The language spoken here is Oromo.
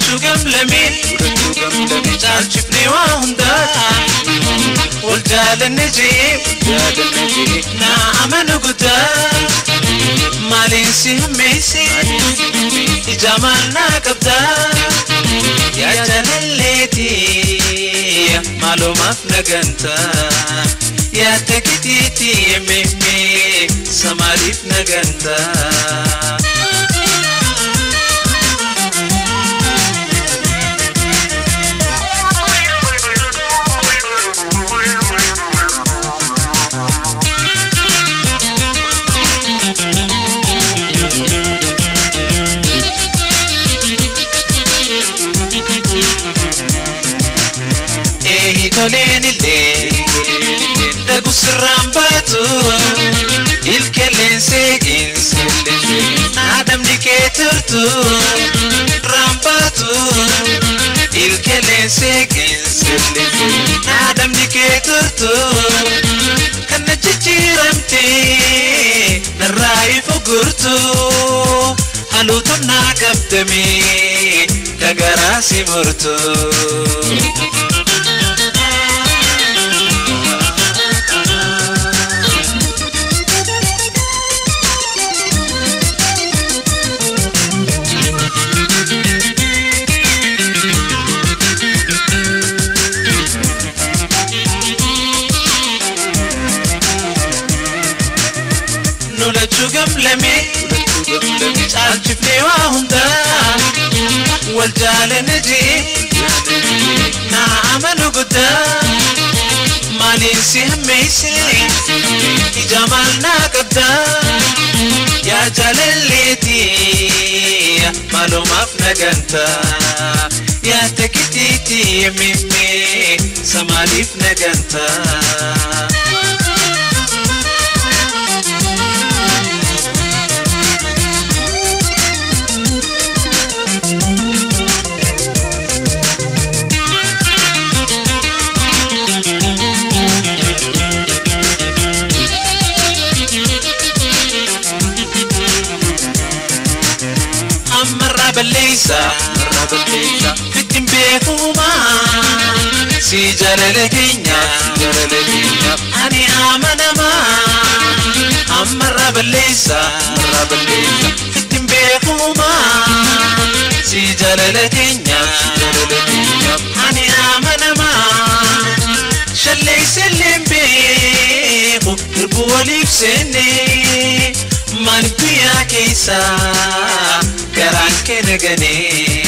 Nulachuu gamlamee caalchifnee waa hundaa wal jaalanne jee naa amanu guddaa maaliin si hammeesse ija maal naa qabdaa yaa jaalalleeti maalumaaf na gantaa yaa takitiiti meemee samaaliif na gantaa. Toleen illee dhagu sirraan baatu ilkeelleen seeqinsi naadamni kee turtu raan baatu ilkeelleen seeqinsi naadamni kee turtu kan na jijjiiramte narraa ifu gurtu halluu tonnaa qabdame kagaraa si murtu. Nulachuu gamlamee caalchifnee waa hundaa wal jaalanne jee naa amanu guddaa maaliin si hammeesse ija maal naa qabdaa yaa jaalalleeti maalumaaf na gantaa yaa takitiiti meemee samaaliif na gantaa. Balleessa fittiin beekumaa si jaalala keenya ani amanamaa ammarraa balleessa fittiin beekumaa si jaalala keenya ani amanamaa shalleessellee beeku hirbu waliif seennee maal guyyaa keessa garaan kee nagane.